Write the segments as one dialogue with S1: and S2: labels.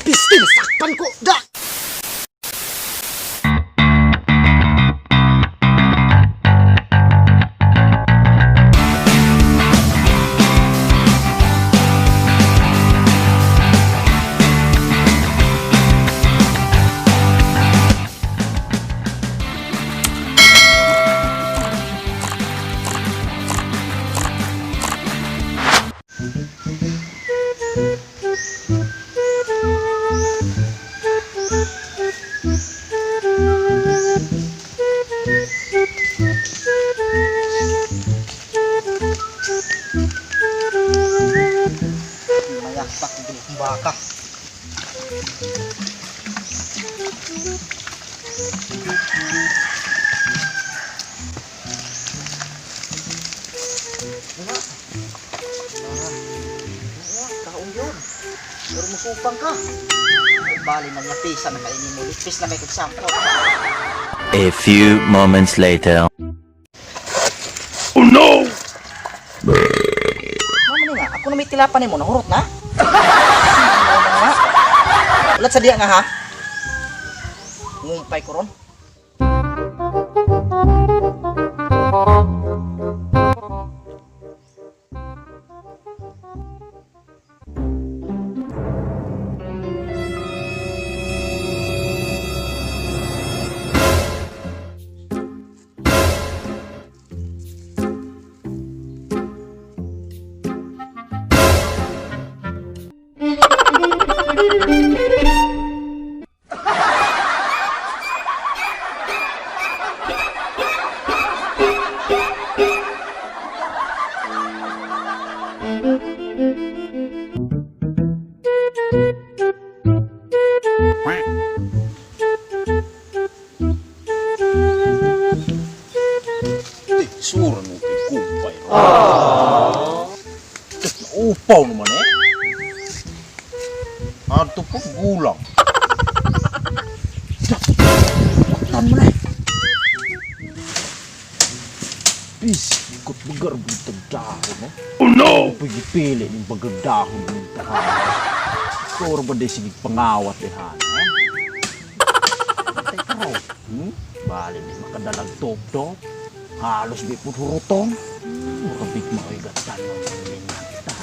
S1: Piste, nasakpan ko! Da! Mayakpak din akong baka. Nga. Nga, kaong yun. Pero musupang ka. Ay, bali na niya, pisa na kainin mo. Lipis na kay kag sampo.
S2: A few moments later.
S1: Mama ni nga, ako na may tilapan nimo, nahurot na. Ano nga? Ulat sa diya nga ha. Ngumpay ko ron.
S3: Eh, sura no kay kumpay. Upaw naman eh. Ato po gulang. Tan mo na eh. Bis, ikot bagar butag dahon no? Oh no! Pagipili ng bagar dahon ng tahan. Sure ba di sige pangawat eh han? Eh? Patay ka raw. Hmm? Bali di makadalag top-top. Halos di po hurutong. Murabig mo ay gatan ng minata.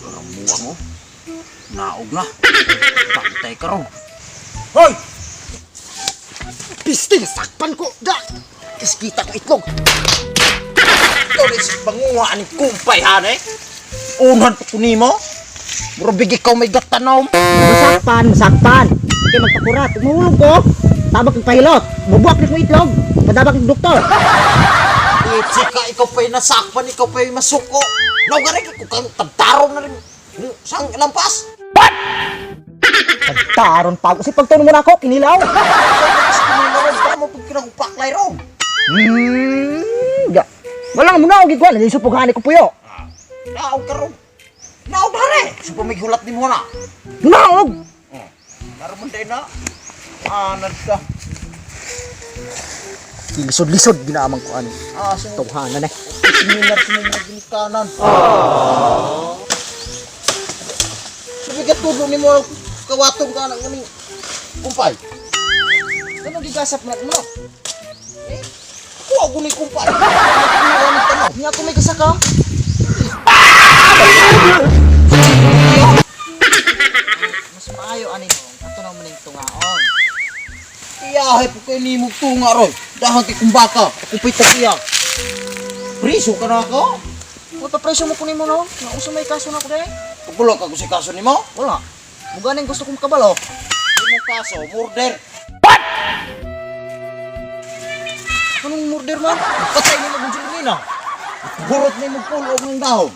S3: Parang buwang oh. Naog na. Pantay ka ron.
S1: Hoy! Piste, nasakpan ko! Da! Kiskita ko itlog!
S3: Ito na isip panguha ni kumpay han eh. Unan pa ko nimo. Murabig ikaw may gatanom.
S1: Masakpan, masakpan! Hindi magpakurat. Mahulog ko! Tabak ng pahilot! Bubuak ni ko itlog! Padabak ng doktor!
S3: Eh, chika, ikaw pa'y nasakpan, ikaw pa'y masuko. Naugarin ka kung tagtaron na rin. Saan lampas?
S1: Pagtaron pa ako. Kasi pagtuno mo na ako, kinilaw!
S3: Tapos kinularan ka mo pag kinakupaklay ron.
S1: Hmm, ga. Wala mo na, gigwan. Hindi supughani ko puyo.
S3: Naog ka ron. Naog na rin. So pamighulat ni mo na.
S1: Naog!
S3: Naroon din na. Anad ka.
S1: Lisod-lisod, ginamang ko ano.
S3: Ah, so
S1: Tawhanan eh.
S3: similar sa mga ginikanan. Sabi ka tulo ni mo kawatong ka ng ganing kumpay.
S1: Ano gigasap mo na mo?
S3: Eh, kuha ko ni kumpay. Kuha ni tanong.
S1: Nga ako may kasaka. Mas maayo ani mo. Ato na mo ning tungaon.
S3: Iyahay po kayo ni tunga ron. Dahang kay kumbaka. Ako pa'y tagiya. Priso ka na ako.
S1: Wa pa presyo mo kunin mo no. Nga uso may kaso na ko dai.
S3: Kapulok ako sa kaso ni mo.
S1: Wala. Muganing gusto kong kabalo.
S3: Imong kaso, murder.
S1: Anong murder man?
S3: Patay ni mo kung na. Hurot ni mo pulong ng dahon.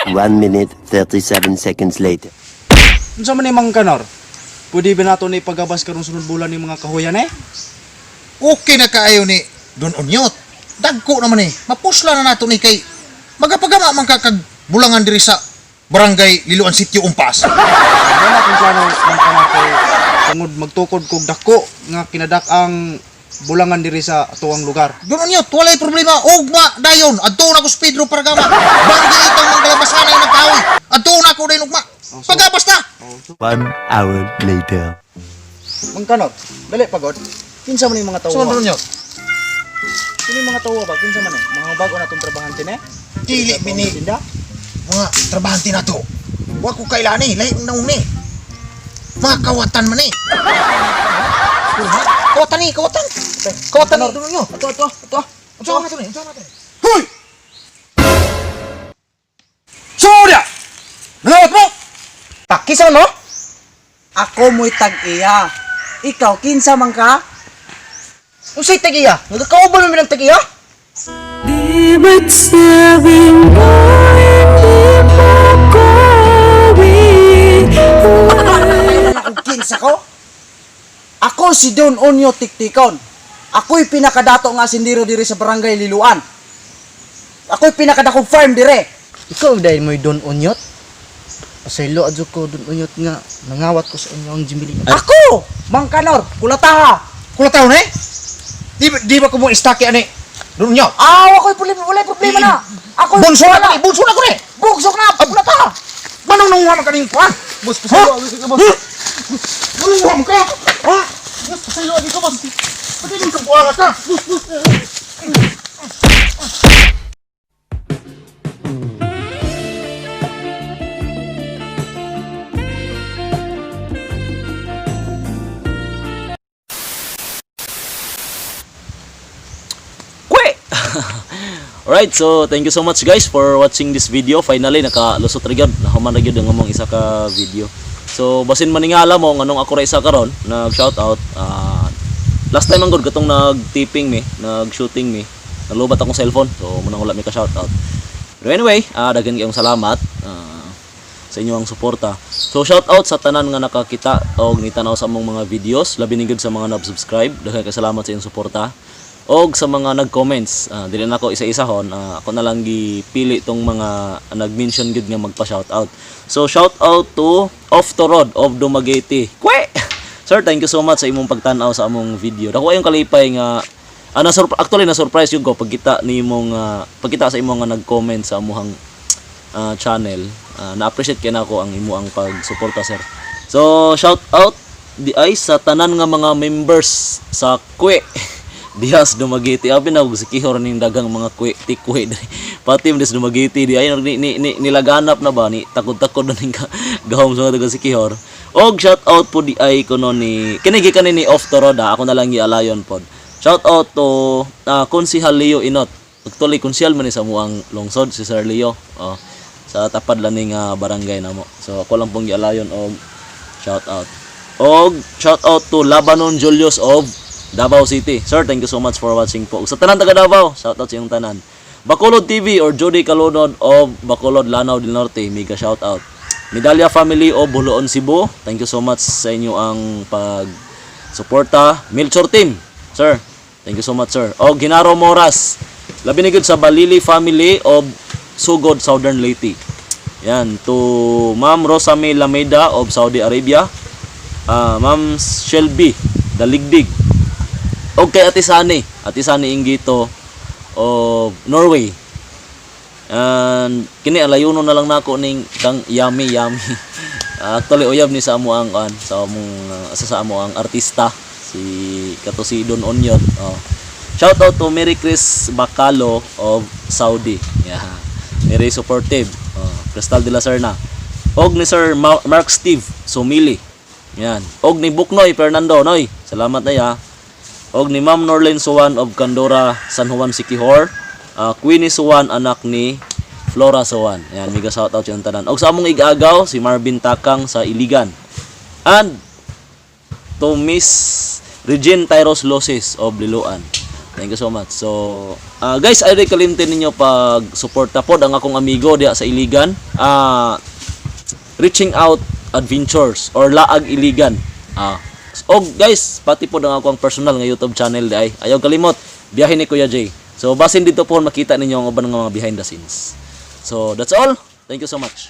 S2: 1 minute, 37 seconds later.
S4: Unsa man ni Mang Kanor? Pwede ba nato ni pagabas karong sunod bulan ni mga kahoyan eh?
S5: Okay na kaayo ni Don Onyot. Dagko naman eh. Mapusla na nato ni kay magapagama man ka kag bulangan diri sa Barangay Liloan Sitio Umpas.
S4: Wala akong plano, Mang Kanor, kay tungod magtukod kog dako nga kinadak ang bulangan diri sa atuang lugar.
S5: Don Onyot, walay problema. Ugma dayon. Adto na ko sa Pedro Paragama. Barangay itang mga kalabasanay ng kahoy. Adto na ko dayon ugma. Pagabas na.
S2: 1 hour later.
S4: Mang Kanor, dali pagod. Kinsa man yung mga tawo?
S5: Saan, Don Onyot?
S4: Kini mga tawo ba? Kinsa man eh? Mga bago na tong trabahante ne?
S5: Dili bini
S4: Tinda?
S5: mga trabahante na to. Wa ko kailani, lahi ang naong ni. Mga kawatan man eh. Kawatan ni, kawatan. Kawatan ni, Don Onyot.
S4: Ato, ato, ato.
S5: Unsa man to ni? Unsa man to ni?
S4: Hoy! Surya! Nangawat mo!
S1: Pakisa mo?
S6: Ako mo'y tag-iya. Ikaw, kinsa man ka?
S1: Unsay tag-iya? Nagakauban mo ng tag-iya?
S7: Di ba't sabi mo hindi mo ko
S6: Kailan akong kinsa ko? Ako si Don Onyo Tiktikon. Ako'y pinakadato nga sindiro diri sa barangay Liluan. Ako'y pinakadakong farm dire.
S1: Ikaw dahil mo'y Don Onyot? Pasaylo adyo ko Don Onyot nga nangawat ko sa inyo ang Jimmy.
S6: Ako! Mang Kanor, kulataha!
S5: Kula taon eh? Di ba ko mo istake ani? Don Onyot.
S6: Ah, ako'y problema, wala'y problema na. Ako'y
S5: Bunso na ko ni, bunso na ko ni.
S6: Bugsok na, kulataha!
S5: Manong nanguha man kaning kuan?
S4: Boss, pasaylo abi ka, boss.
S5: Manong nanguha man ka? Ha?
S4: Boss, pasaylo abi ka, boss.
S5: Pati din ka buwara ka.
S8: Kwe! Alright, so thank you so much guys for watching this video. Finally, nakalusot ra gyud. Nahuman ra gyud ang among isa ka video. So, basin maningala mo nganong ako ra isa karon nag shoutout. Last time ang good katong nag-tipping mi, nag-shooting mi. Nalubat akong cellphone. So, munang wala mi ka shoutout. Pero anyway, daghan kayong salamat sa inyo ang suporta. So shout out sa tanan nga nakakita og nitanaw sa among mga videos, labi ni gud sa mga nag-subscribe. Daghan kay salamat sa inyong suporta. Og sa mga nag-comments, dili na ako isa-isahon, ako na lang gipili tong mga nag-mention gud nga magpa-shout out. So shout out to Off the Road of Dumaguete. Kwe! Sir, thank you so much sa imong pagtan-aw sa among video. Dako kayong kalipay nga na actually na surprise yun ko pagkita nimong pagkita sa imong nga nag-comment sa amuhang channel. Na-appreciate kay nako ang imo ang pagsuporta, sir. So, shout out di ay sa tanan nga mga members sa Kwe Dias Dumaguete. Abi na og sikihor ning daghang mga kwe tikwe diri. Pati mo des Dumaguete di ay ni nilaganap na ba ni takod-takod na ning gahom sa mga taga Sikihor. Og shout out po di ay kuno ni kini gikan ni off the road ha. Ako na lang gialayon pod. Shout out to Konsihal Leo Inot. Actually konsihal man ni sa muang lungsod si Sir Leo. Oh, sa tapad lang ning barangay namo. So ako lang pong gialayon og shout out. Og shout out to Labanon Julius of Davao City. Sir, thank you so much for watching po. Ug sa tanan taga Davao, shout out sa inyong tanan. Bacolod TV or Jody Calunod of Bacolod, Lanao del Norte, mega shout out. Medalya Family of Buluon, Cebu, thank you so much sa inyo ang pag suporta. Melchor Team, sir, thank you so much, sir. Og Genaro Moras, labi ni gud sa Balili Family of Sugod, Southern Leyte. Yan, to Ma'am Rosame Lameda of Saudi Arabia, Ma'am Shelby Daligdig. Og kay Ate Sani, Ate Sani Ingito of Norway. And kini alayuno na lang nako ning kang yummy yummy. Actually uyab ni sa amo ang kuan, sa among sa amo ang artista si kato si Don Onyot. Oh. Shout out to Mary Chris Bacalo of Saudi. Yeah. Very supportive. Oh, Crystal de la Serna. Og ni Sir Mark Steve Sumili. Yan. Og ni Buknoy Fernando Noy. Salamat na ya. Og ni Ma'am Norlene Suwan of Candora, San Juan Siquijor. Queenie Suwan, anak ni Flora Suwan. Yan, mega shoutout sa inyong tanan. Og sa among igagaw, si Marvin Takang sa Iligan. And to Miss Regine Tyros Loses of Liloan. Thank you so much. So, guys, ay rin kalimtin ninyo pag suporta pod ang akong amigo diya sa Iligan. Reaching Out Adventures or Laag Iligan. Og guys, pati po ang akong personal nga YouTube channel di ay. Ayaw kalimot, biyahe ni Kuya Jay. So basin dito po makita ninyo ang uban ng mga behind the scenes. So that's all. Thank you so much.